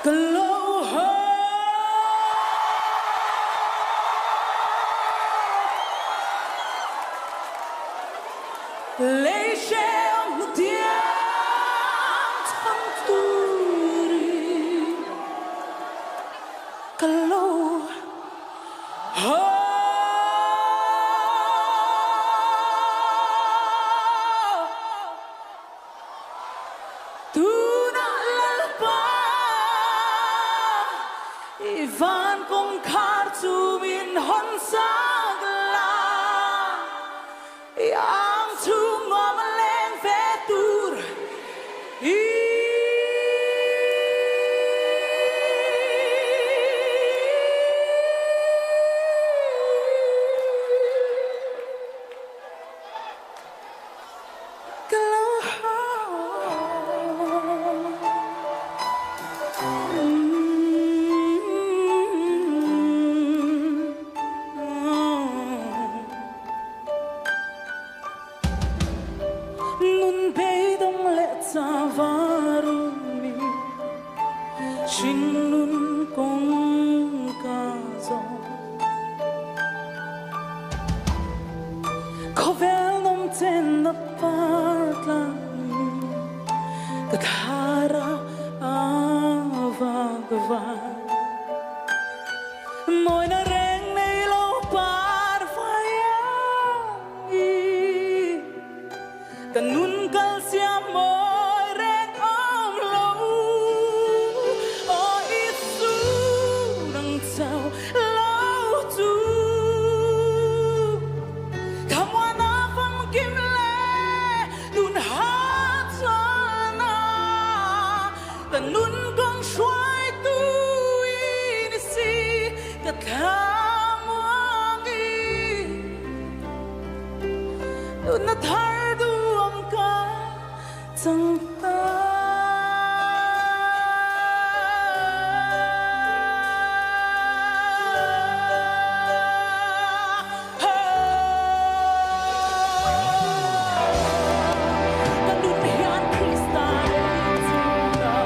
Ka lo haw. Lei hrehawm hnutiang chhang turin ka lo haw. Tunah Lalpa, i van kawngkhar chu min hawn sak la, i ang chhung nuam a leng ve tur i. Ka lo haw. Nun beidawng leh chavarumin hringnun kawng ka zawh. Khawvel nawmchen a par tlangin ka thar a vak var. Mawina reng nei lo par vai ang i ka nun kal siam mawi reng awm lo. Aw Isu nang chau lo chu thlamuana famkim leh nun hachana ka nun kawng hruaitu i ni si ka thlamuangi. Nunna thar duam ka chang ta. Ka nun hian Krista chhunga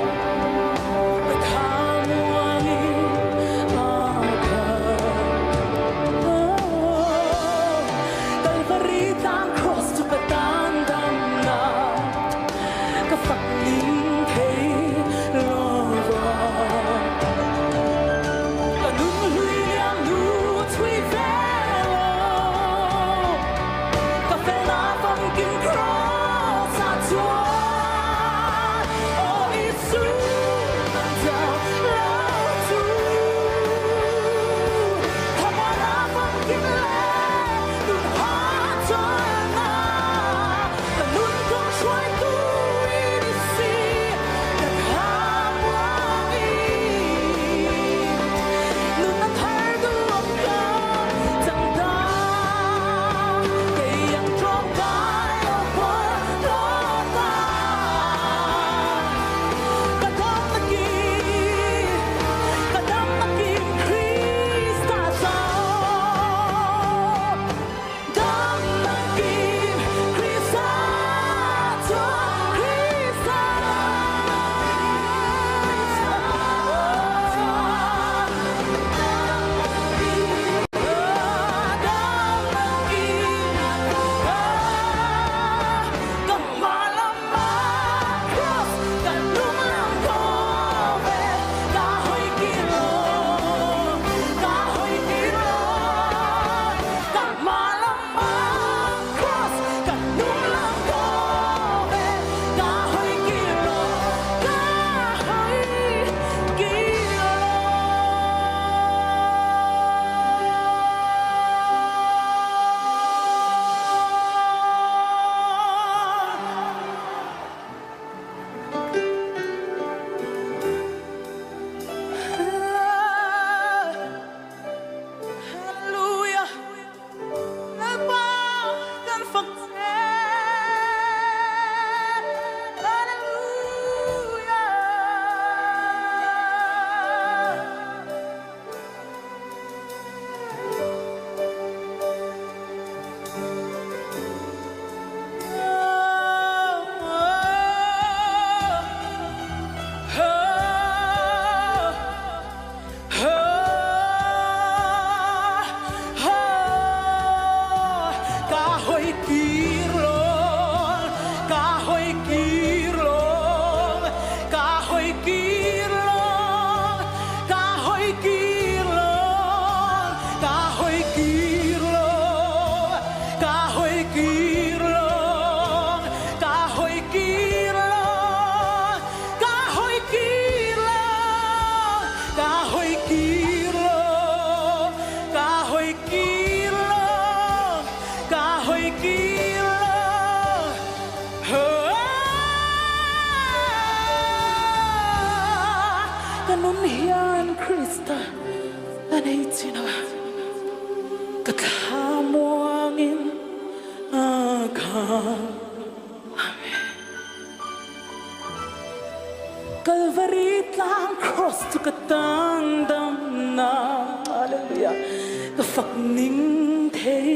ka thamuangin a khat. Nun hian Krista a nei chin a, ka thla muangin a kham. Amen. Kalvari tlang cross chu ka tan damna. Hallelujah. Ka fak ning thei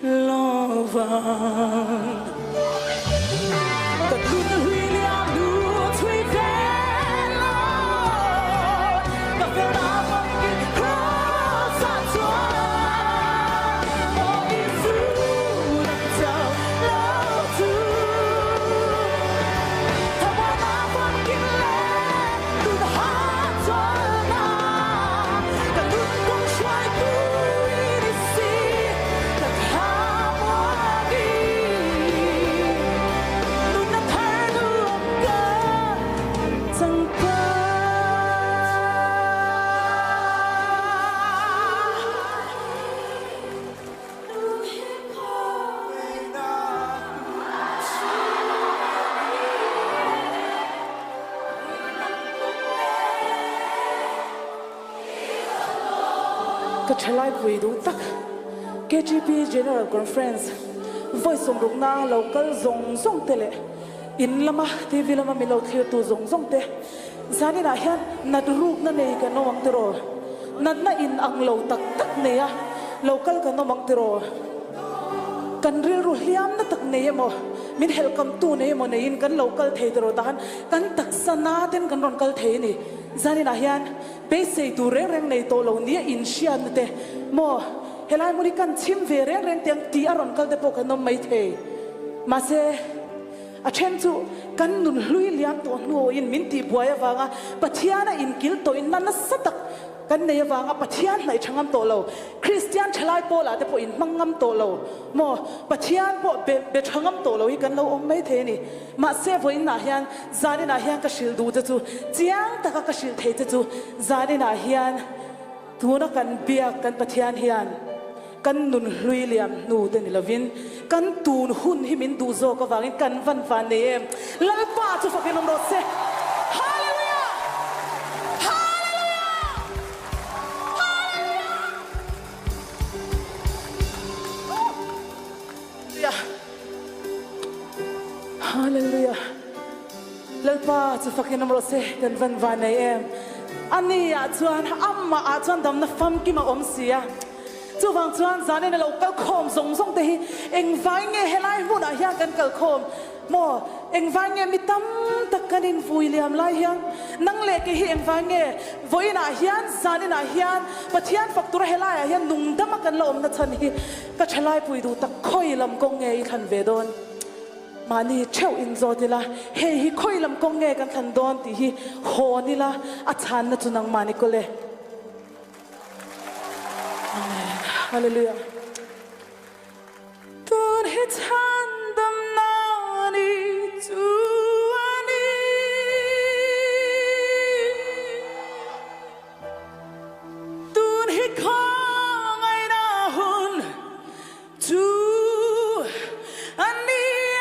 lovang. Ka nun hlui liam hnu chhui ve lo. Ka felna famkim cross ah chuan Aw Isu nang chauh lo chu. Thamuana famkim leh nun hahchawlna ka nun kawng hruaitu i ni si ka thlamuangin nunna thar nuam ka chang ta. Ka thalai pui duh tak KGP General Conference vawi sawmrukna lo kal zawng zawng te leh in lama TV lama min lo thlirtu zawng zawng te zaninah hian nat rukna nei kan awm ang tiraw? Natna in ang lo tak tak nei a lo kal kan awm ang tiraw? Kan rilru hliamna tak nei emaw, min helhkamtu nei emaw neiin kan lo kal thei tiraw? Tahan kan taksa na ten kan rawn kal thei a ni. Zaninah hian beisei tur reng reng nei tawh lo nia inhriatna te maw helai hmun hi kan chhim ve reng reng tiang tih a rawn kal te pawh kan awm mai thei. Mahse. A then chu kan nun hlui liam tawh hnuin min tihbuai avanga Pathiana inkil tawhin na nasa tak kan nei avanga Pathian hnaih tha ngam tawh lo, Kristian thalai pawlah te pawh inhmang ngam tawh lo maw, Pathian pawh be be tha ngam tawh lo hi kan lo awm mai thei a ni. Mahse vawiinah hian zaninah hian ka hrilh duh che chu, chiang taka ka hrilh thei che chu zaninah hian tuna kan biak kan Pathian hian, Kan nun hlui liam hnu te ni lovin kan tun hun hi min duh zawk avangin kan van van nei em? Lalpa chu fakin awm rawh se. Hallelujah! Hallelujah! Hallelujah! Hallelujah! Lalpa chu fakin awm rawh se. Kan van van nei em? Ani ah chuan amah ah chuan damna famkim a awm si a. Chuvang chuan zanin a lo kal khawm zawng zawng te hi engvai nge helai hmunah hian kan kal khawm maw? Engvai nge mi tam tak kan invui liam lai hian nang leh kei hi engvai nge vawiinah hian zaninah hian Pathian fak tura helaiah hian nungdama kan la awmna chhan hi ka thalaipui duh tak khawi lam kawng nge i thlan ve dawn? Mahni theuh inzawt ila hei hi khawi lam kawng nge kan thlan dawn tih hi hawn ila a chhanna chu nangmah ni kawl e. Amen. Hallelujah. Tun hi chhandam na ni chu a ni. Tun hi khawngaihna hun chu a ni e.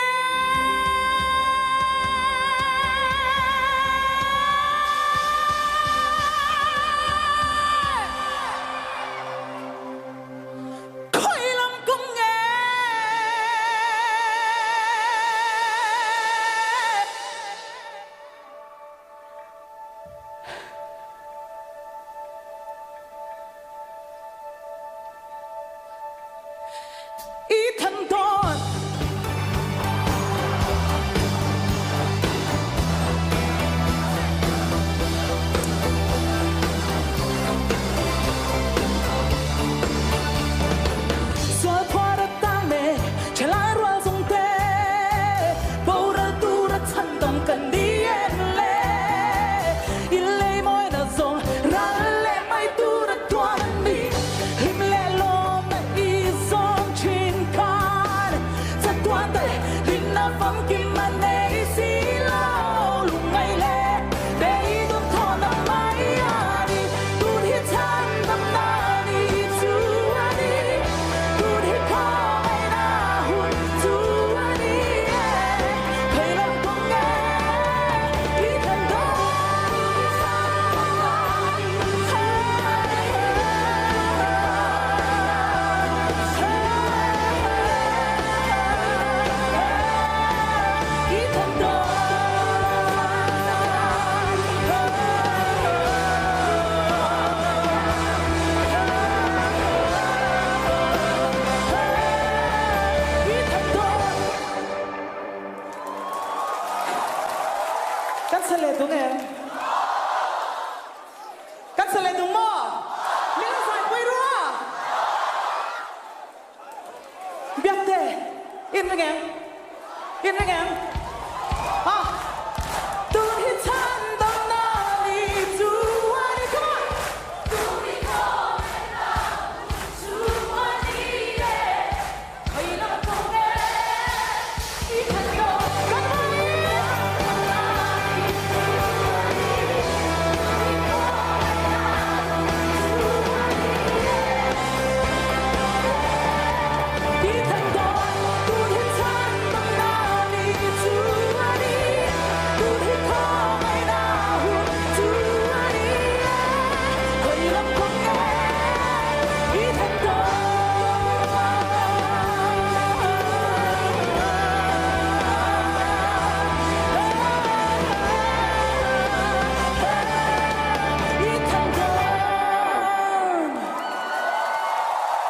Khawi lam kawng nge? Kan sa leh tung em? Kan sa leh tung maw? Min lo zaipui ru a! Biakte, in ring em? In ring em? Ha! Tun hi chhan dawmna ni chu a ni. Come on! Tun hi khawmna chu a ni e. Khawi lam kawng e i khat dawn. Kan mah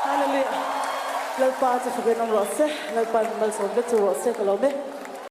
Hallelujah. Lalpa chu fakin awm rawh se, Lalpan malsawm vek chu rawh se ka lawm e.